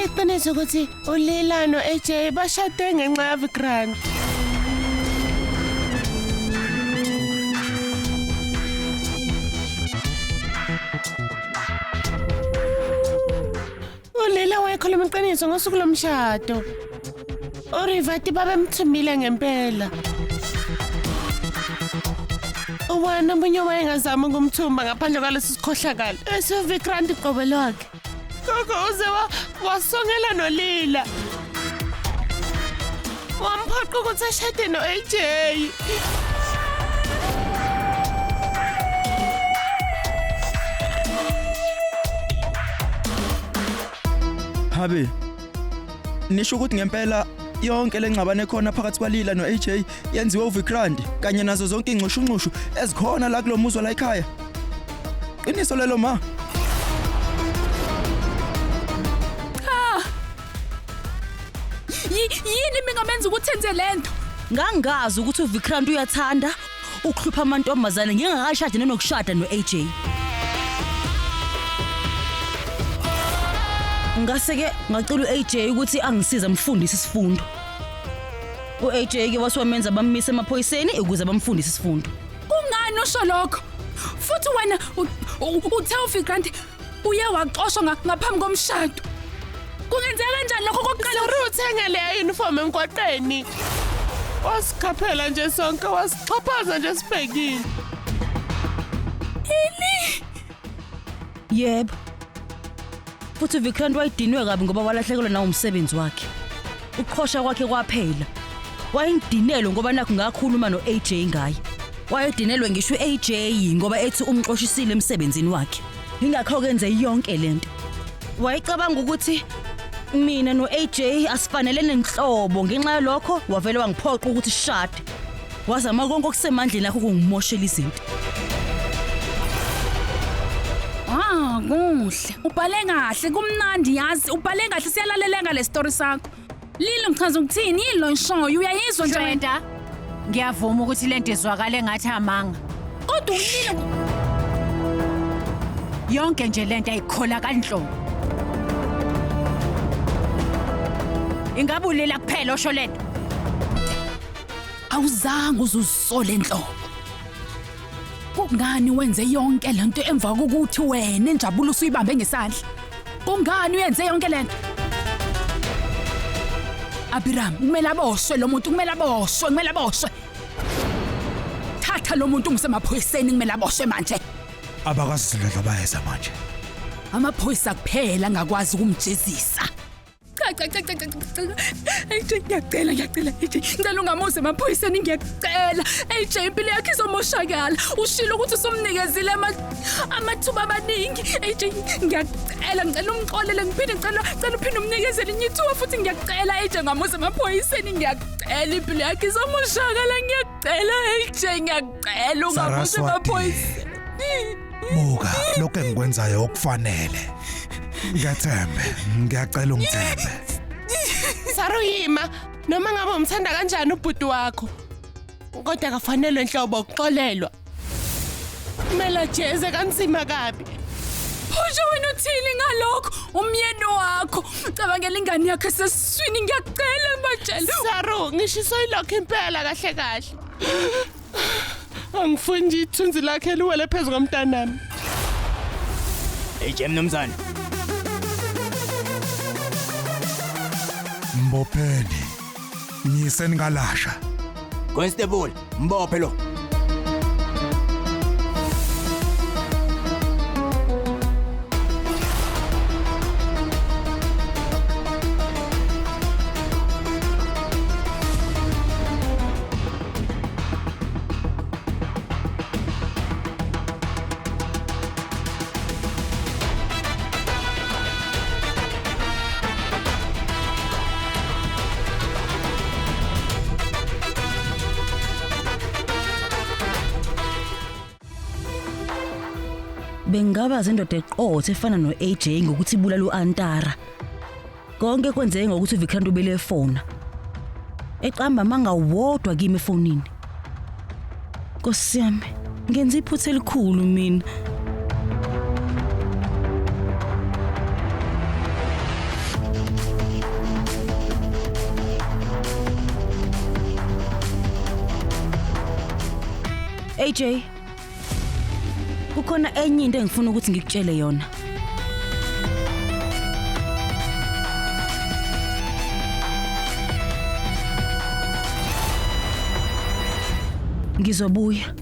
Iqiniso ukuthi uLila no-AJ bashade ngenxa yaVikrant. ULila wayekhuluma iqiniso ngosuku lomshado. URivati babemthumile ngempela. Ubani omunye wayengazama ukumthumba ngaphandle kwalesi sikhohlakalo esiVikrant qobo lwakhe. Gogo uze wasongela noLila. Wamphoqa ukuthi ashade no-AJ. Habe. Nisho ukuthi ngempela yonke lengxabano ekhona phakathi kwaLila no-AJ yenziwe uVikrant kanye nazo zonke ingxushunxushu ezikhona la kulomuzi la ekhaya. Qiniso lelo ma. Yini mingamenza ukuthi enze lento? Ngangazi ukuthi uVikrant uyathanda ukuhlupha amantombazane ngingakashadi nenokushada no-AJ. Ngase-ke ngacela u-AJ ukuthi angisize amfundise isifundo. U-AJ ke wase wamenza bammise emaphoyiseni ukuze bamfundise isifundo. Kungani usho lokho? Futhi wena uthe uVikrant uye waxoshwa ngaphambi komshado. Kungenzeka kanjani lokho kokuqala? Sorry uthenga leya uniform emgwaqeni. Wasikhaphela nje sonke wasixhaphaza nje sibhekile. Yebo. Futhi uVikrant wayedinwe kabi ngoba walahlekelwa nawo umsebenzi wakhe. Ukuqhosha kwakhe kwaphela. Wayengidinelwe ngoba nakho ngakhuluma no-AJ ngaye. Wayedinelwe ngisho u-AJ ngoba ethi umxoshisile emsebenzini wakhe. Ingakho kenze yonke lento. Wayecabanga ukuthi mina no-AJ asifanele nenhlobo ngenxa yalokho wavele wangiphoqa ukuthi sishade. Wazama konke okusemandleni akho ukungimoshela izinto. Ah, kuhle. Ubhale kahle, kumnandi yazi. Ubhale kahle siyalaleleka le story sakho. Lilo ngichaza ukuthini? Yilo ngishoyo uyayizwa nje wena. Shweta, ngiyavuma ukuthi lento izwakale ngathi amanga. Kodwa uLilo Yonke nje lento ayikhola kanhlobo. Ingabe uLila kuphela osho lento? Awuzange uzuzisole enhlobo. Kungani wenze yonke lento emva kokuthi wena injabulo usuyibambe ngesandla? Kungani uyenze yonke lento? Abiram, kumele aboshwe lo muntu, kumele aboshwe, kumele aboshwe. Thatha lo muntu ungisemaphoyiseni kumele aboshwe manje. Abakazidlodlo bayeza manje. Amaphoyisa kuphela angakwazi ukumjezisa. Cha cha cha cha cha cha. AJ ngiyacela ngiyacela AJ ngicela ungamuzi emaphoyiseni ngiyacela. AJ impilo yakhe izomoshakala. Ushilo ukuthi usumnikezile amathuba amaningi. AJ ngiyacela ngicela umxolele ngiphinde ngicela ngicela uphinde umnikezele elinye ithuba futhi ngiyacela AJ ngamuzi emaphoyiseni ngiyacela impilo yakhe izomoshakala ngiyacela AJ ngiyacela ungamuzi Saraswati. emaphoyiseni. Buka lokho engikwenzayo okufanele. Ngiyathembe, ngiyacela ungithembe. Saruyima, noma ngabe umthanda kanjani ubhuti wakho. Kodwa akafanelwe nhlobo ukuxolelwa. Kumele ajeze kanzima kabi. Phosho wena uthini ngalokho? Umyeni wakho cabangela ingane yakhe esesiswini ngiyacela matshela. Saru, ngishiswe yilokho impela kahle kahle. Angifuni nje ithunzi lakhe liwele phezu komntanami. AJ mnumzane. Mbopheni. Nyiseni kalasha. Constable, mbophe lo. Bengaba zendoda eqotho efana no-AJ ngokuthi ibulala u-Antara. Konke kwenzeke ngokuthi uVikrant ubele efona. Eqamba amanga wodwa kimi efonini. Nkosi yami, ngenza iphutha elikhulu mina. AJ, kukhona enye into engifuna ukuthi ngikutshele yona. Ngizobuya.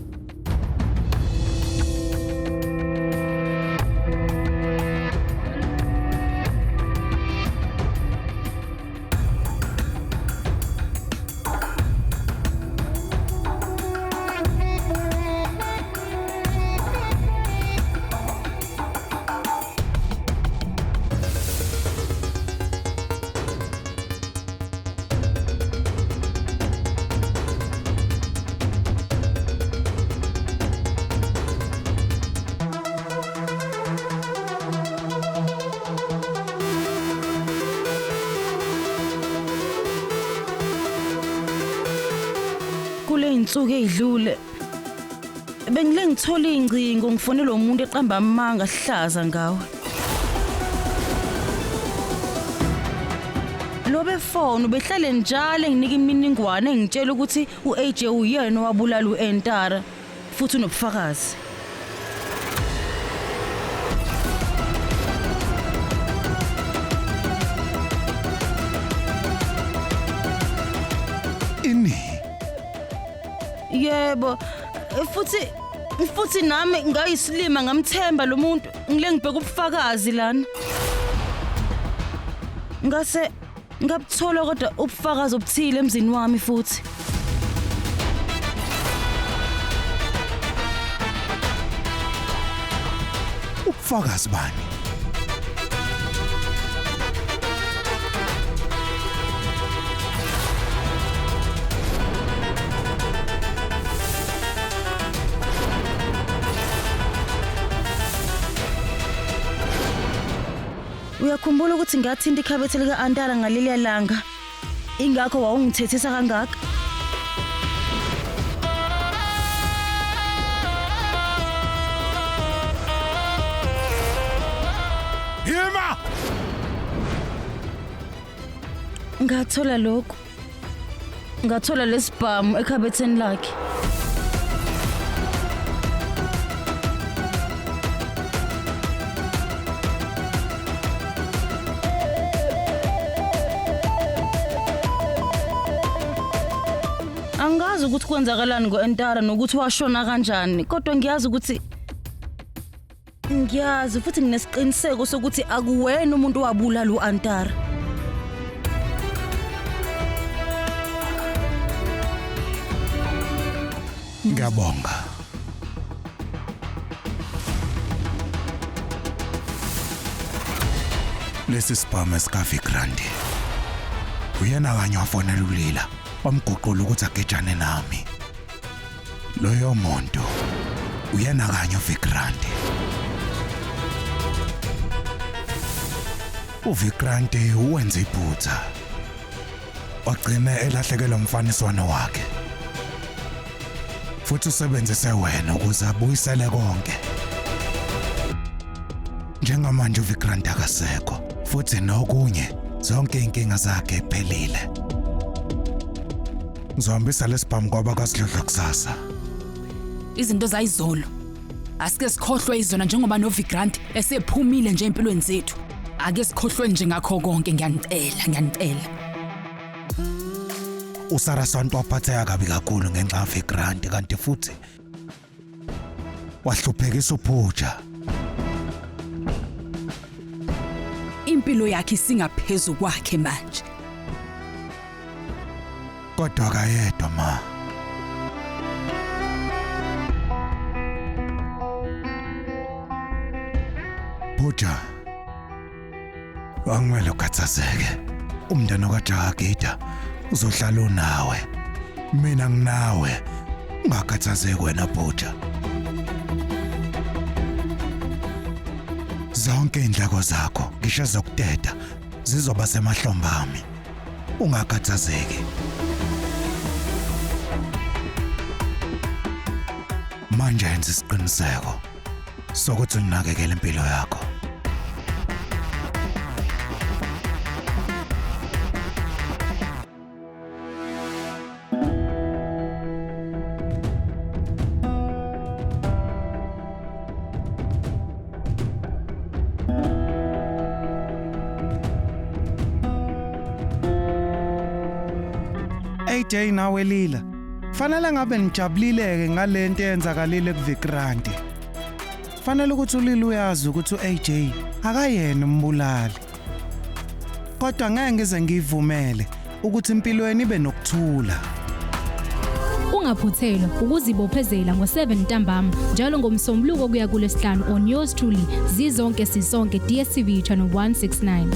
Kule insuku ezidlule bengile ngithola ingcingo ngifonela umuntu eqamba amanga hlaza ngawe. Lo befone ubehlale njalo enginika imininingwane engitshela ukuthi uAJ uyena owabulala uEntara futhi unobufakazi. Ini? Yebo, futhi nami ngayisilima ngamthemba lo muntu, ngile ngibheka ubufakazi lana. Ngase ngabuthola kodwa ubufakazi obuthile emzini wami futhi. Ubufakazi bani? Uyakhumbula ukuthi ngathinta ikhabethe lika-Antara ngaleliya langa, ingakho wawungithethisa kangaka? Yima! Ngathola lokhu. Ngathola lesibhamu ekhabetheni lakhe. Angazi ukuthi kwenzakalani ngo-Entara nokuthi washona kanjani, kodwa ngiyazi ukuthi ngiyazi futhi nginesiqiniseko sokuthi akuwena umuntu owabulala u-Antara. Ngiyabonga. Lesi sibhamu sikaVikrant. Uyena kanye wafonela uLila, wamguqula ukuthi agejane nami. Loyo muntu uyena kanye uVikrant. uVikrant wenze iphutha. Wagcina elahlekelwe umfaniswano wakhe. Futhi usebenzise wena ukuze abuyisele konke. Njengamanje uVikrant akasekho, futhi nokunye zonke inkinga zakhe iphelile. Ngizohambisa lesibhamu kwaba kaSidlodlo kusasa. Izinto zayizolo asike sikhohlwe izona, njengoba noVikrant esephumile nje empilweni zethu. Ake sikhohlwe nje ngakho konke, ngiyanicela, ngiyanicela. uSaraswati waphatheka kabi kakhulu ngenxa kaVikrant, kanti futhi wahluphekisa uPooja. Impilo yakhe isingaphezulu kwakhe manje. Kodwa kayedwa ma. Pooja, angimele ukhathazeke. Umntwana kaJagida uzohlala unawe. Mina nginawe. Ungakhathazeki wena Pooja. Zonke indleko zakho, ngisho zokuteta, zizoba semahlombe ami. Ungakhathazeki. Manje yenza isiqiniseko sokuthi unakekele impilo yakho. AJ nawe Lila. Fanele ngabe nijabulileke ngalento eyenzakalile kuVikrant. Fanele ukuthi uLila uyazi ukuthi uAJ akayena umbulali. Kodwa ngeke ngize ngivumele ukuthi impilo yenu ibe nokuthula. Ungaphuthelwa ukuzibophezela ngo-7 ntambama njalo ngoMsombuluko kuya kuLwesihlanu on yours truly, Zizonke Sisonke, DStv channel 169.